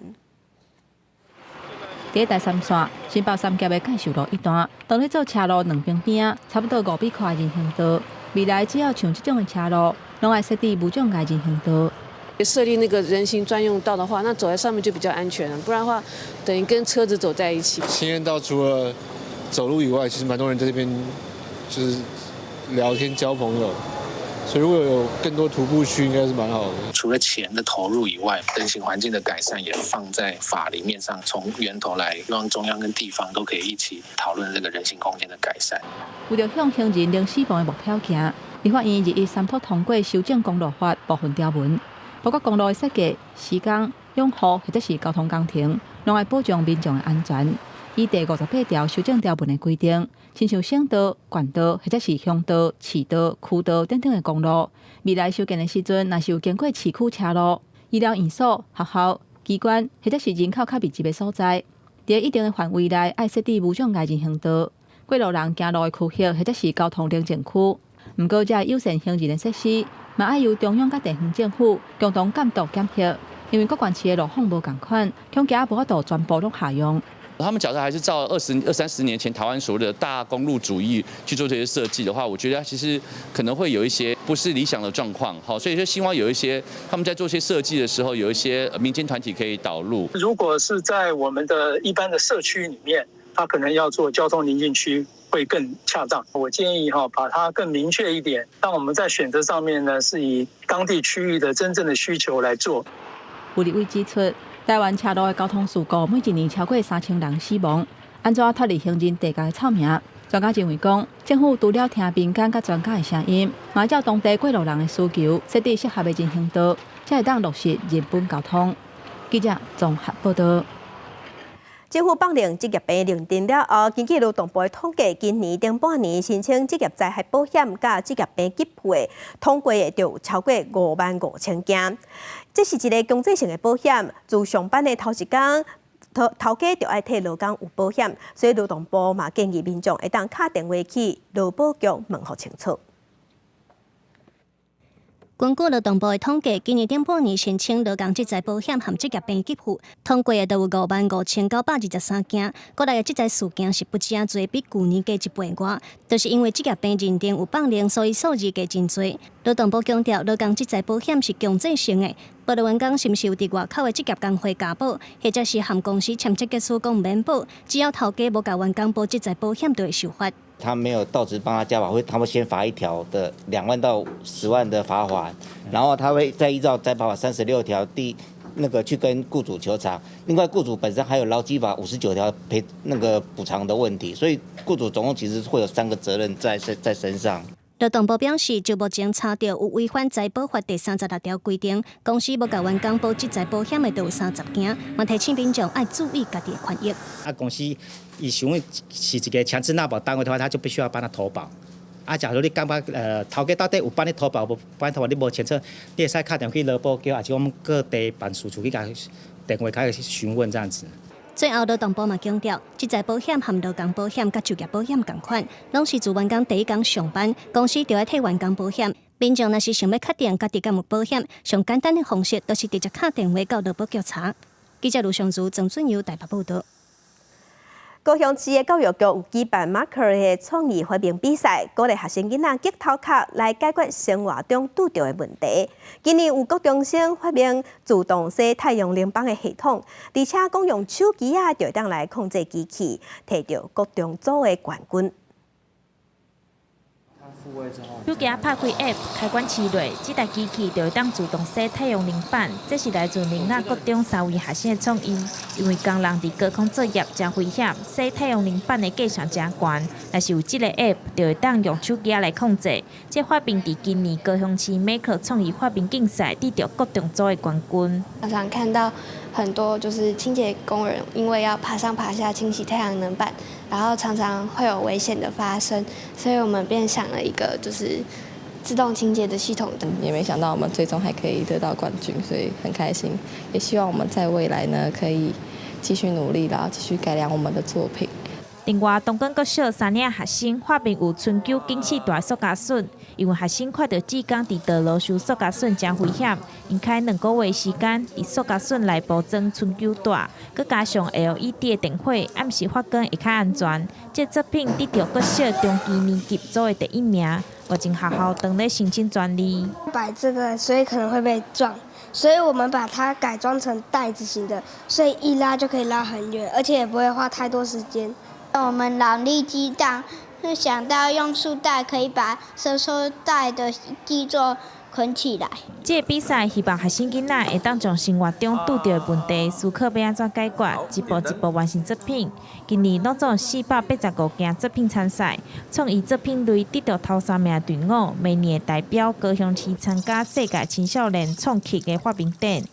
佇台三線新北三峽的介壽路一段，當咧做車路兩邊邊，差不多5米寬的人行道，未來只要像這種的車路，攏愛設置無障礙人行道。設立那個人行專用道的話，那走在上面就比較安全了。不然的話，等於跟車子走在一起。行人道除了走路以外，其實蠻多人在這邊就是聊天交朋友，所以如果有更多徒步區，應該是蠻好的。除了錢的投入以外，人行環境的改善也放在法裡面上，從源頭來，希望中央跟地方都可以一起討論這個人行空間的改善。為著向行人零死亡的目標行，立法院21三讀通過修正公路法部分條文，包括公路的設計、施工、養護或者是交通工程，攏愛保障民眾的安全。依第58條修正條文的規定，親像省道、縣道或者是鄉道、市道、區道等等的公路，未來修建的時陣，若是有經過市區車路、醫療院所、學校、機關或者是人口較密集的所在，佇一定的範圍內，愛設置無障礙人行道、過路人行路的區域或者是交通寧靜區。毋過，這友善行人的設施，嘛愛由中央佮地方政府共同監督檢核，因為各縣市的路況無仝款，恐驚無法度全部攏合用。他們假設還是照二三十年前台灣所謂的大公路主義去做這些設計的話，我覺得其實可能會有一些不是理想的狀況。好，所以就希望有一些他們在做一些設計的時候，有一些民間團體可以導入。如果是在我們的一般的社區裡面，他可能要做交通寧靜區會更恰當。我建議哈，把它更明確一點，當我們在選擇上面呢，是以當地區域的真正的需求來做。有立委指出，台灣車路的交通事故每一年超過3000人死亡，按怎脫離行人地獄的臭名？專家認為講，政府除了聽民間佮專家的聲音，嘛照當地過路人的需求，設置適合的人行道，才會當落實人本交通。記者綜合報道。政府放令職業病認定了後，根據勞動部的統計，今年頂半年申請職業災害保險佮職業病給付的統計的就有超過55,000件。這是一個強制性的保險，自上班的頭一工，頭家就愛替勞工有保險，所以勞動部嘛建議民眾會當敲電話去勞保局問予清楚。根據勞動部的統計，今年頂半年申請勞工職災保險和職業病給付，統計的就有55,923件。國內的職災事件是不誠濟，比舊年加一倍外。就是因為職業病認定有放靈，所以數字加真濟。勞動部強調，勞工職災保險是強制性的，無論員工是毋是有佇外口的職業工會加保，或者是和公司簽切結書講毋免保，只要頭家無共員工保職災保險，就會受罰。他沒有到職幫他加保，會他會先罰一條的2萬到10萬的罰款，然後他會再依照災保法36條第那個去跟僱主求償。另外，僱主本身還有勞基法59條賠那個補償的問題，所以僱主總共其實會有三個責任在身上。勞動部表示，就目前查著有違反災保法第36條規定，公司無共員工保職災保險的，就有30件，嘛提醒民眾愛注意家己的權益。啊，公司伊想是一個強制納保單位的話，他就必須要幫他投保。啊，假如你感覺頭家到底有幫你投保無幫你投保，你無清楚，你會使敲電話去勞保局，抑是阮各地辦事處去共電話開始詢問這樣子。最後，勞動部嘛強調，職災保險和勞工保險佮就業保險仝款，攏是自員工第一工上班，公司就愛替員工保險。民眾若是想欲確定家己敢有保險，上簡單的方式就是直接敲電話到勞保局查。記者盧尚如、曾俊佑台北報導。高雄市的教育局有舉辦 Maker 的創意發明比賽，鼓勵學生囡仔激頭殼來解決生活中拄著的問題。今年有國中生發明自動洗太陽能板的系統，而且講用手機仔就會當來控制機器，摕著國中組的冠軍。手機拍開 App，開關切落，這台機器就會當自動洗太陽能板。這是來自苓雅國中三位學生的創意。因為工人佇高空作業誠危險，洗太陽能板的價錢誠懸。若是有這个 App，就會當用手機來控制。這發明佇今年高雄市 Maker 創意發明競賽得著國中組的冠軍。常常看到很多就是清潔工人，因為要爬上爬下清洗太陽能板，然後常常會有危險的發生，所以我們便想了一個就是自動清潔的系統。也沒想到我們最終還可以得到冠軍，所以很開心。也希望我們在未來呢可以繼續努力，然後繼續改良我們的作品。另外，東莞國小三年學生發明有春秋警示帶塑膠筍，因為學生看著志工佇道路收塑膠筍誠危險，𪜶開2個月時間佇塑膠筍內包裝春秋帶，閣加上 LED 的燈火，暗時發光會較安全。這作品得著國小中低年級組的第一名，目前學校正咧申請專利。擺這個，所以可能會被撞，所以我們把它改裝成袋子型的，所以一拉就可以拉很遠，而且也不會花太多時間。我們腦力激盪，就想到用束帶可以把伸縮帶的基座捆起來。這個比賽希望學生囡仔會當將生活中拄著的問題思考欲按怎解決，一步一步完成作品。今年攏總485件作品參賽，創意作品類得著頭三名的隊伍，明年會代表高雄市參加世界青少年創客的發明展。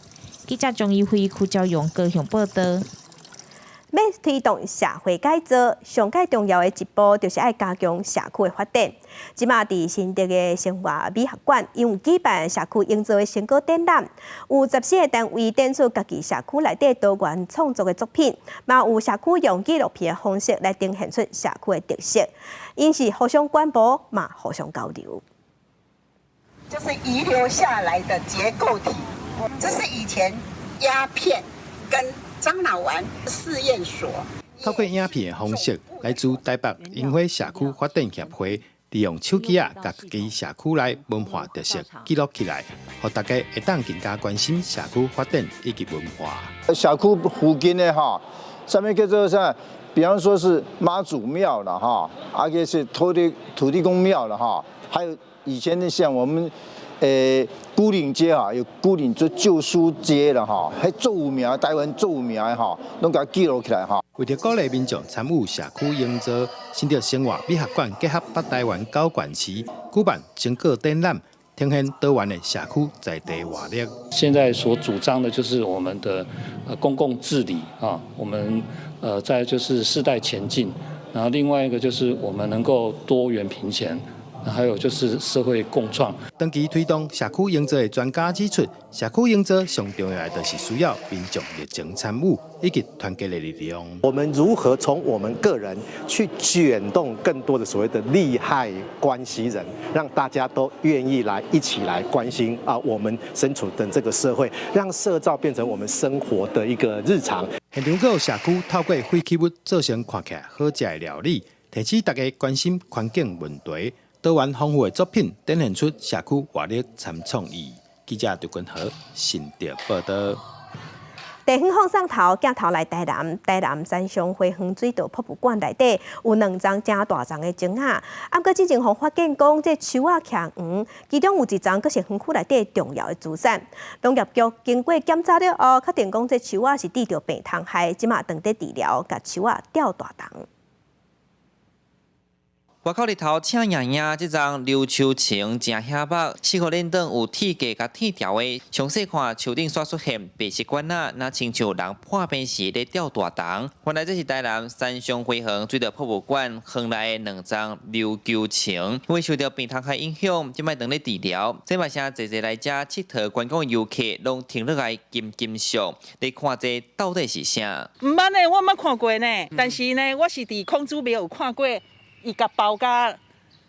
記者張怡輝、柯昭勇高雄報導。欲推動社會改造，上蓋重要的一步就是愛加強社區的發展。這馬佇新竹的生活美學館，𪜶有舉辦社區營造的成果展覽，有14個單位展出家己社區內底多元創作的作品，嘛有社區用紀錄片的方式來呈現出社區的特色。𪜶是互相觀摩，嘛互相交流。就是遺留下來的結構體，這是以前鴉片跟樟腦丸試驗所。透過影片的方式，來自台北櫻花社區發展協會，利用手機仔，共家己社區內文化特色記錄起來，予大家會當更加關心社區發展以及文化。社區附近的哈，啥物叫做啥？比方說是媽祖廟啦哈，啊個是土地公廟啦哈，還有以前的像我們。牯嶺街啊，有牯嶺做舊書街啦哈，彼足有名，台灣足有名的哈，攏共記錄起來哈。為著鼓勵民眾參與社區營造，新竹生活美學館結合北台灣高縣市舉辦成果展覽，呈現多元的社區在地活力。現在所主張的就是我們的公共治理啊，我們再就是世代前進，然後另外一個就是我們能夠多元平權。還有就是社會共創。長期推動社區營造的專家指出，社區營造上重要的就是需要民眾熱情參與以及團結的力量。我們如何從我們個人去捲動更多的所謂的利害關係人，讓大家都願意來一起來關心啊，我們身處的這個社會，讓社造變成我們生活的一個日常。現場閣有社區透過廢棄物做成看起來好食的料理，提醒大家關心環境問題。多元豐富的作品，展現出社區活力參創意。記者劉君和新竹報導。地方放送頭鏡頭來台南，台南三鄉花園水道博物館內底有兩叢誠大叢的松仔，啊，毋過之前予發現講這樹仔徛黃，其中有一叢閣是園區內底重要的資產。農業局經過檢查了後，確定講這樹仔是得著病蟲害，這馬正佇治療，共樹仔吊大銅。外口日頭赤炎炎，這叢琉球松誠顯目，四號鏈頂有鐵架佮鐵條的。詳細看樹頂煞出現白色管仔，若親像人破病時咧吊大銅。原來這是台南三鄉花園水道博物館園內的兩叢琉球松，因為受著病蟲害影響，這擺正咧治療。這嘛誠濟濟來遮𨑨迌觀光的遊客，攏停落來欣欣賞，咧看這到底是啥？毋捌呢，我毋捌看過呢。但是呢，我是佇孔子廟有看過。伊共包甲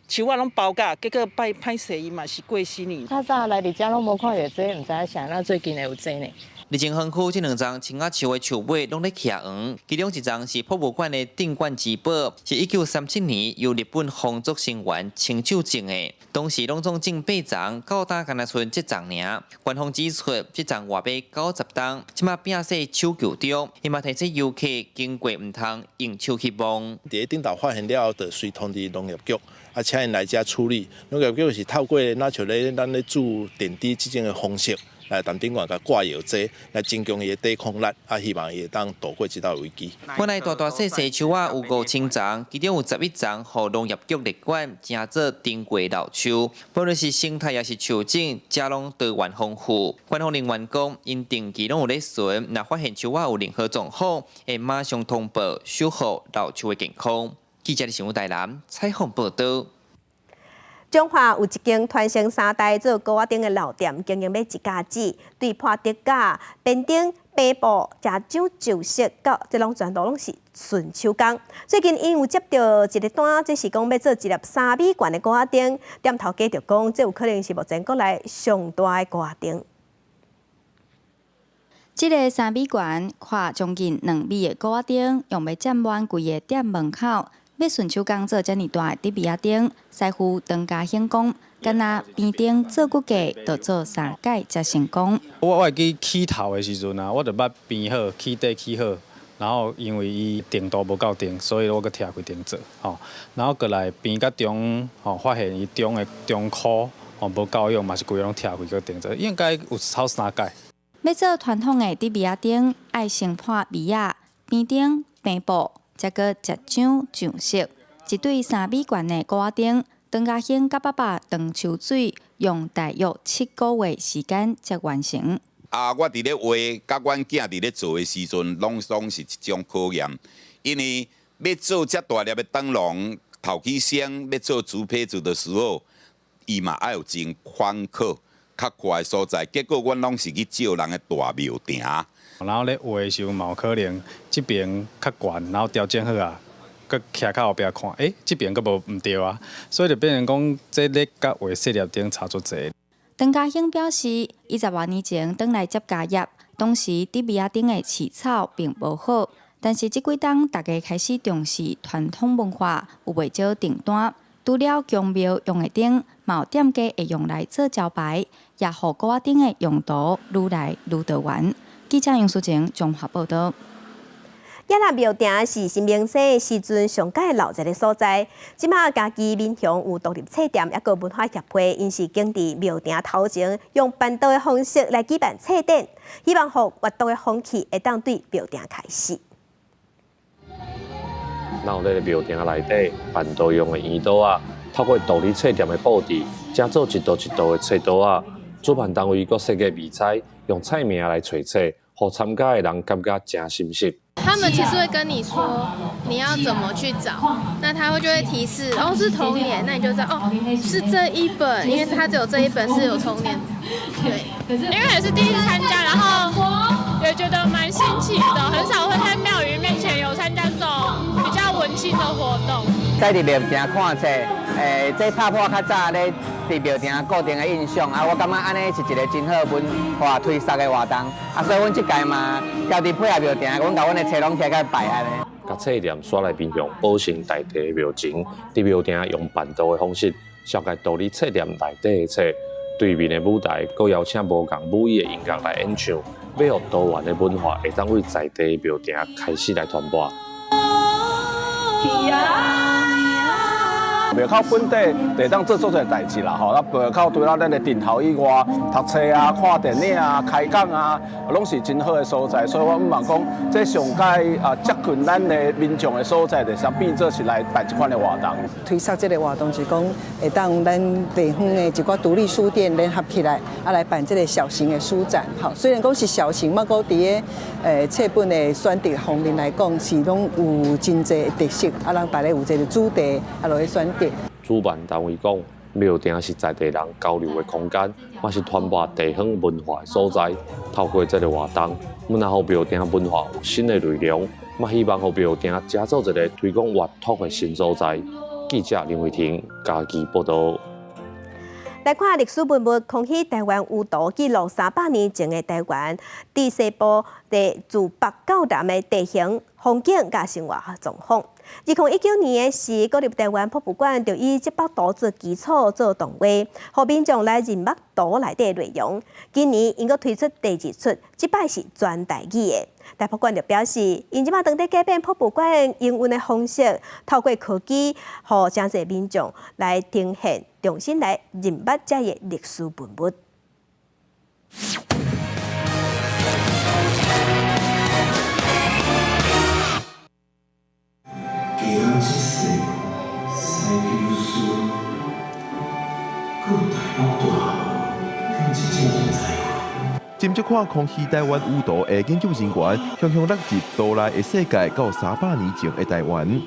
樹仔攏包甲，結果歹歹勢伊嘛是過身去。較早來佇遮攏無看著這個，毋知影啥，那最近會有這呢。日前園區這兩叢松仔樹的樹尾攏咧徛黃，其中一叢是博物館的鎮館之寶，是1937年由日本皇族成員親手種的，當時攏總種八叢，到今干焦賰這叢爾。官方指出，這叢活欲90冬，這馬摒說搶救中，伊嘛提醒遊客經過毋通用手去摸。佇頂頭發現了後，就隨通知農業局，啊，請𪜶來遮處理。農業局是透過若像咧咱咧注點滴這種的方式，來踮頂懸共掛藥劑，來增強伊的抵抗力，啊，希望伊會當渡過這道危機。原來大大細細樹仔有5000叢，其中有11叢予農業局列管，成做珍貴老樹。無論是生態抑是樹種，遮攏多元豐富。官方人員講，𪜶定期攏有咧巡，若發現樹仔有任何狀況，會馬上通報，守護老樹的健康。記者新聞台南採訪報導。彰化有一間傳承三代做糕仔店的老店，經營欲一甲子，對破竹甲、邊頂、拼布、食醬上色，到這攏全部攏是純手工。最近𪜶有接著一个單，這是講欲做一粒3米懸的鼓仔燈。店頭家就講，這有可能是目前國內上大的鼓仔燈。這个3米懸、寬將近2米的鼓仔燈，用欲佔滿規个店門口。欲純手工做遮爾大的竹篾仔燈，師傅張家興講，干焦邊燈做幾屆，就做三屆才成功。我會記起頭的時陣啊，我就捌編好起底起好，然後因為伊程度無夠定，所以我閣拆開重做，吼。然後閣來編到中，吼，發現伊中的中箍吼無夠用，嘛是規个攏拆開閣重做，應該有超三屆。欲做傳統的竹篾仔燈，愛先破篾仔、編燈、拼布。才閣食漿上色，一對3米懸的鼓仔燈，張家興佮爸爸張秋水用大約7個月時間才完成。啊，我佇咧畫，佮阮囝佇咧做的時陣，攏是一種考驗，因為欲做遮大粒的燈籠，頭起先欲做竹坯子的時候，伊嘛愛有真寬闊、較闊的所在。結果阮攏是去借人的大廟埕。然後咧畫的時候嘛有可能，這邊較懸，然後調整好啊，閣徛較後壁看，欸，這邊閣無毋對啊，所以就變成講，這咧佮畫細粒燈差足濟。張家興表示，伊十外年前轉來接家業，當時竹篾仔燈的市場並無好，但是這幾冬大家開始重視傳統文化，有袂少訂單。除了宮廟用的燈，嘛有店家會用來做招牌，也予鼓仔燈的用途愈來愈多元。記者楊淑晴綜合報導。也若廟埕是新明星時陣上蓋鬧熱的所在。這馬家己民雄有獨立冊店，抑閣文化協會，𪜶是經佇廟埕頭前用辦桌的方式來舉辦冊展，希望予閱讀的風氣會當對廟埕開始。咱有咧廟埕內底辦桌用的圓桌仔，透過獨立冊店的布置，才做一道一道的冊桌仔。主辦單位閣設計比賽，用菜名來揣冊，予參加的人感覺誠心實。他們其實會跟你說你要怎麼去找，那他會就會提示，哦是童年，那你就知道哦是這一本，因為他只有這一本是有童年。對，因為也是第一次參加，然後也覺得蠻新奇的，很少會在廟宇面前有參加這種比較文青的活動。在佇廟埕看冊，這拍破較早咧佇廟埕固定的印象啊，我感覺按呢是一个真好文化推廣的活動啊，所以阮這屆嘛，家己配合廟埕，阮共阮的冊攏提來擺按呢。共冊店徙來民雄寶成在地的廟前，佇廟埕用辦桌的方式，紹介獨立冊店內底的冊，對面的舞台，閣邀請無仝母語的音樂來演唱，欲予多元的文化會當對在地的廟埕開始來傳播。廟口本底會當做足濟代誌啦，吼！啊，廟口除了咱的陣頭以外，讀冊啊、看電影啊、開講啊，攏是真好的所在。所以我希望講，這上蓋啊接近咱的民眾的所在，就是變做是來辦這款的活動。推捒這个活動就是講，會當咱地方的一寡獨立書店聯合起來，啊來辦這个小型的書展。吼，雖然講是小型，不過佇个冊本的選擇方面來講，是攏有真濟特色。啊，咱大家有這个主題，啊落去選擇。主辦單位講，廟埕是在地人交流的空間，嘛是傳播地方文化的所在。透過這个活動，阮也予廟埕文化有新的內容，嘛希望予廟埕加做一个推廣閱讀的新所在。記者林慧婷嘉義報導。來看歷史文物，康熙台灣有圖記錄300年前的台灣，佇西部佇自北到南的地形、風景佮生活狀況。2019年的時，國立台灣博物館就以這幅圖做基礎做動畫，予民眾來認捌圖內底內容。今年𪜶閣推出第二出，這擺是全台語的。台博館就表示，𪜶這馬正佇改變博物館營運的方式，透過科技，予誠濟民眾來呈現，重新來認捌這个歷史文物。斟酌看康熙台灣有圖的研究人員，雄雄落入圖內的世界，到300年前的台灣。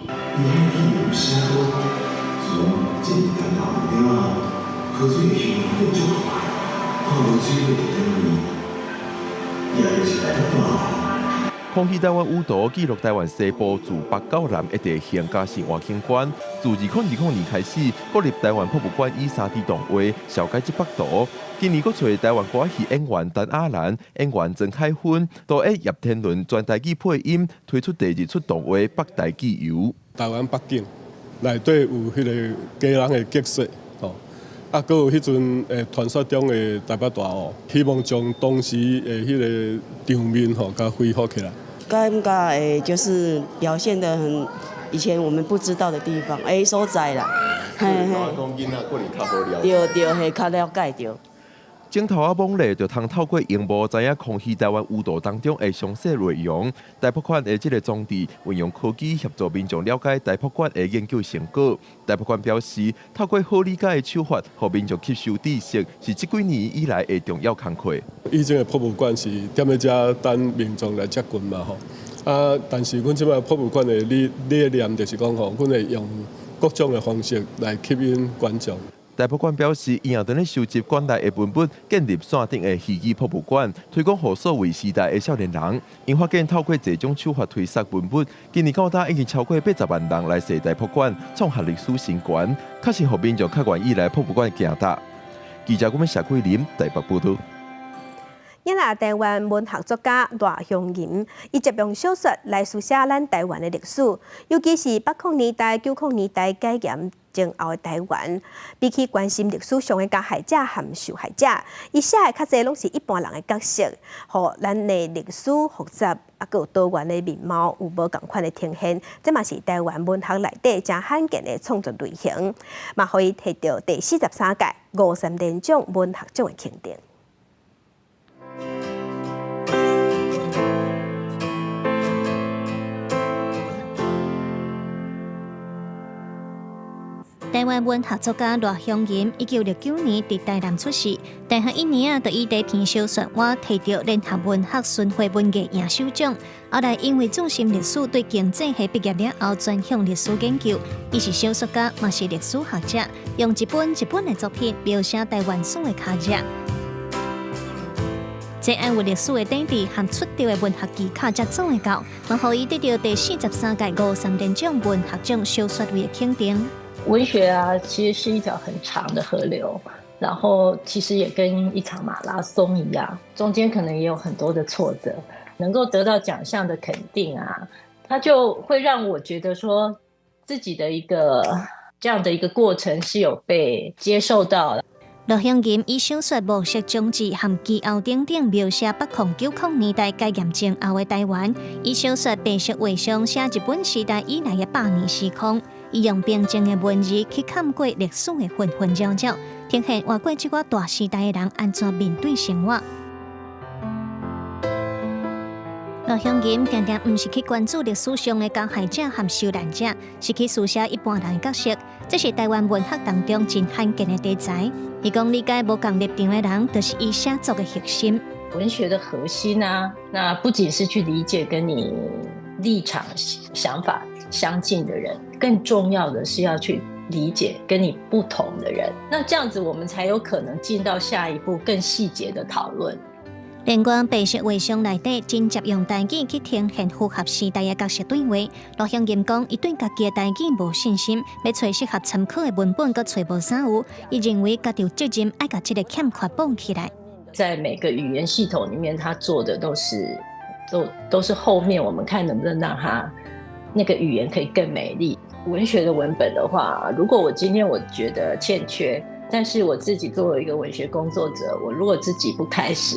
空氣台灣舞圖記錄台灣西部自北到南的地形佮生活景觀。自2020年開始，國立台灣博物館以3D 動畫紹介這幅圖。今年閣揣台灣歌仔戲演員陳亞蘭、演員曾凱芬、導演葉天倫全台語配音，推出第二出動畫《北台紀遊》。台灣北景內底有彼个家人的結識，吼，啊，閣有彼陣傳說中的台北大湖，希望將當時的彼个場面吼，共恢復起來。感覺會就是表現得很以前我們不知道的地方，所在啦，嘿嘿。對對，會較了解著。鏡頭仔猛烈，就通透過螢幕知影康熙台灣舞圖當中的詳細內容。台博館的這个裝置運用科技協助民眾了解台博館的研究成果。台博館表示，透過好理解的手法，予民眾吸收知識，是這幾年以來的重要工課。以前的博物館是踮咧遮等民眾來接近嘛吼，啊，但是阮這擺博物館的理念就是講吼，阮會用各種的方式來吸引觀眾。台博館表示，伊也正咧收集館內的文物，建立線頂的虛擬博物館，推廣予數位時代的少年人。𪜶發現透過這種手法推銷文物，今年到今已經超過80萬人來踅台博館，創下歷史新高，確實予民眾較願意來博物館行踏。記者阮謝桂林台北報導。伊若台灣文學作家賴香吟，伊藉用小說來書寫咱台灣的歷史，尤其是八零年代、90年代解嚴前後的台灣。比起關心歷史上的加害者和受害者，伊寫的較濟攏是一般人的角色，予咱的歷史複雜啊，閣有多元的面貌有無仝款的呈現。這嘛是台灣文學內底誠罕見的創作類型，嘛予伊提著第43屆吳三連獎文學獎的肯定。台灣文學作家賴香吟，1969年佇台南出世，大漢一年啊，就以第一篇小說我提著聯合文學巡迴文藝贏首獎。後來因為注深歷史，對經濟系畢業了後，專項歷史研究。伊是小說家，嘛是歷史學者，用一本一本的作品描寫台灣史的跤跡。這愛有歷史的底蘊和出眾的文學技巧才做會到，嘛予伊得著第43屆吳三連獎文學獎小說類的肯定。文學啊，其實是一條很長的河流，然後其實也跟一場馬拉松一樣，中間可能也有很多的挫折，能夠得到獎項的肯定啊，它就會讓我覺得說自己的一個這樣的一個過程是有被接受到的。賴香吟以小說《暮色將至》和《奇後》等等描寫80、90年代解嚴前後的台灣，以小說《白色畫像》寫日本時代以來的百年時空，伊用平靜的文字去看過歷史的紛紛擾擾，呈現活過這個大時代的人按怎面對生活。賴香吟定定毋是去關注歷史上的加害者和受難者，是去書寫一般人的角色。這是台灣文學當中真罕見的題材。伊講理解無仝立場的人，就是伊寫作的核心。文學的核心啊，那不僅是去理解跟你立場、想法相近的人，更重要的是要去理解跟你不同的人。那這樣子，我們才有可能進到下一步更細節的討論。連貫白色畫像內底，真捷用台語去呈現符合時代的角色對話。賴香吟講，伊對家己的台語無信心，欲揣適合參考的文本，閣揣無啥有。伊認為家己有責任愛共這个欠缺補起來。在每個語言系統裡面，他做的都是後面我們看能不能讓他那個語言可以更美麗。文學的文本的話，如果我今天我覺得欠缺，但是我自己作為一個文學工作者，我如果自己不開始，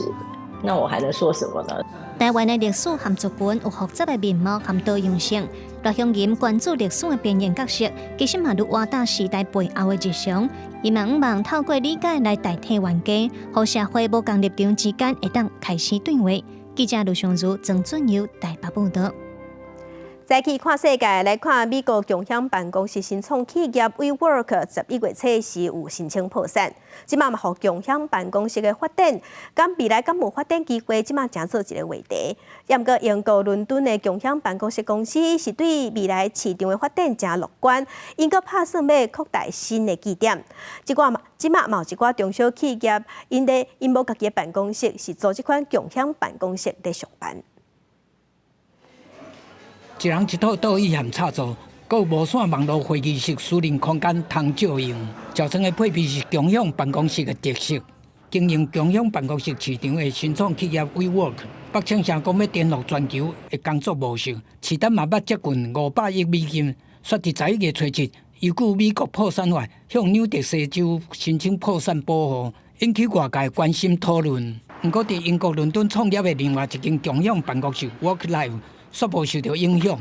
那我還能說什麼呢？台灣的歷史和族群有複雜的面貌和多樣性。賴香吟關注歷史的邊緣角色，其實嘛愈活到時代背後的日常。伊嘛向望透過理解來代替冤家，予社會無仝立場之間會當開始對話。記者盧尚如、曾俊佑台北報導。再去看世界，來看美國共享辦公室新創企業 WeWork 11月初時有申請破產，這馬嘛予共享辦公室的發展，敢未來敢有發展機會，這馬成做一个話題。毋過英國倫敦的共享辦公室公司是對未來市場的發展誠樂觀，𪜶閣拍算欲擴大新的據點。這寡嘛，這馬嘛有一寡中小企業，𪜶咧𪜶無家己的辦公室，是租這款共享辦公室佇上班。一人一套桌椅和插座，閣有無線網路會議室、私人空間通借用。食床的配備是共享辦公室的特色。經營共享辦公室市場的新創企業 WeWork，北稱聲講欲顛覆全球的工作模式，市值嘛捌接近500億美金。煞佇11月初七，依據美國破產法向紐澤西州申請破產保護，引起外界關心討論。毋過，佇英國倫敦創業的另外一間共享辦公室 WorkLife，煞無受著影響。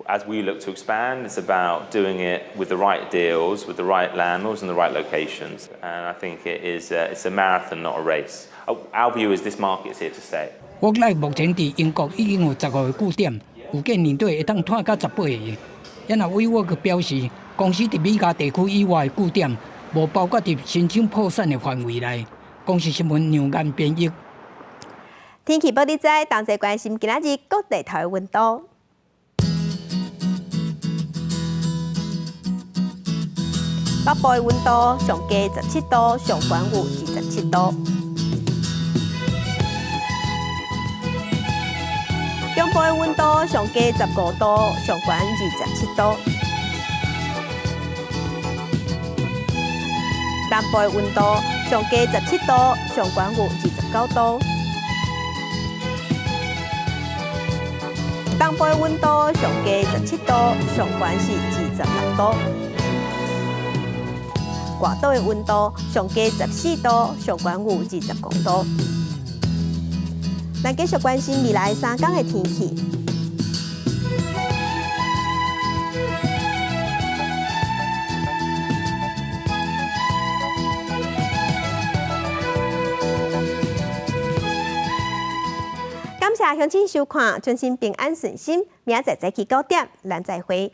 As we look to expand, it's about doing it with the right deals, with the right landlords and the right locations. And I think it's a marathon, not a race. Our view is this market is here to stay. WorkLife 目前佇英國已經有15个據點，預計年底會當拓到18個。然後 WeWork 表示，公司佇美加地區以外的據點，無包括佇申請破產的範圍內。公視新聞梁岩編譯。天氣報你知，同齊關心今仔日各地頭的溫度。北部的溫度上低17度，上懸有27度。中部的溫度上低15度，上懸27度。南部的溫度上低17度，上懸有29度。東部的溫度上低17度，上懸是26度。外島的溫度上低14度，上懸有25度。咱繼續關心未來三天的天氣。感謝鄉親收看，專心平安順心，明仔載早起9點，咱再會。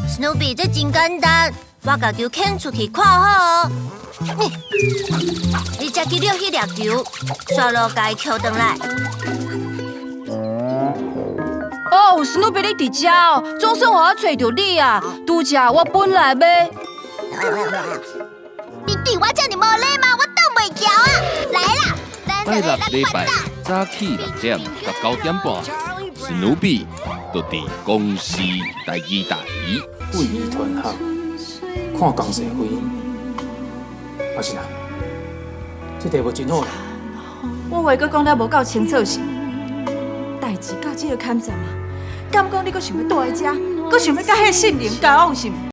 史努比，這真簡單，我共球牽出去看好哦。你才去掠彼粒球，煞落共伊抾轉來。哦，史努比，你佇遮哦，總算予我揣著你啊！拄才我本來欲。你對我遮爾無禮貌，我擋袂牢啊！來啦，拜六禮拜早起6點到9點半，史努比就佇公視台語台。位移團學，看江世輝，阿是啊，這題目真好啦。我話閣講了無夠清楚是？代誌到這个坎站啊，敢講你閣想欲蹛佇遮，閣想欲佮彼個信靈交往是毋？